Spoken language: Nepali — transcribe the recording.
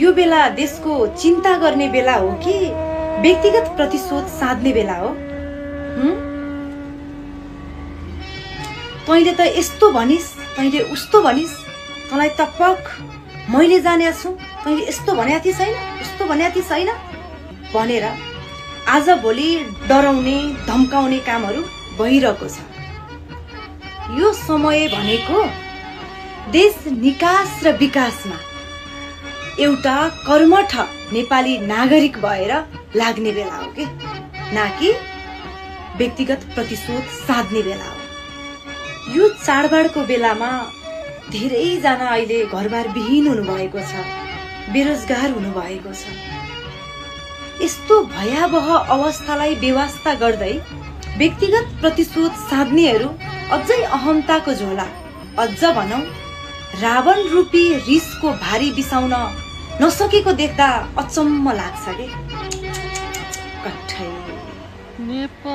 यो बेला देशको चिन्ता गर्ने बेला हो कि व्यक्तिगत प्रतिशोध साध्ने बेला हो? तैँले त यस्तो भनिस्, तैँले उस्तो भनिस्, तँलाई त पक मैले जाने छु, तैँले यस्तो भन्या थिइस् हैन, यस्तो भन्या थिइस् हैन भनेर आज भोलि डराउने धम्काउने कामहरू भइरहेको छ। यो समय भनेको देश निकास र विकासमा एउटा कर्मठ नेपाली नागरिक भएर लाग्ने बेला हो के, ना कि व्यक्तिगत प्रतिशोध साध्ने बेला हो। यो चाडबाडको बेलामा धेरैजना अहिले घरबार विहीन हुनुभएको छ, बेरोजगार हुनुभएको छ। यस्तो भयावह अवस्थालाई बेवास्ता गर्दै व्यक्तिगत प्रतिशोध साध्नेहरू अझै अहमताको झोला, अझ भनौं रावण रूपी रिसको भारी बिसाउन नसकेको देख्दा अचम्म लाग्छ के। कठै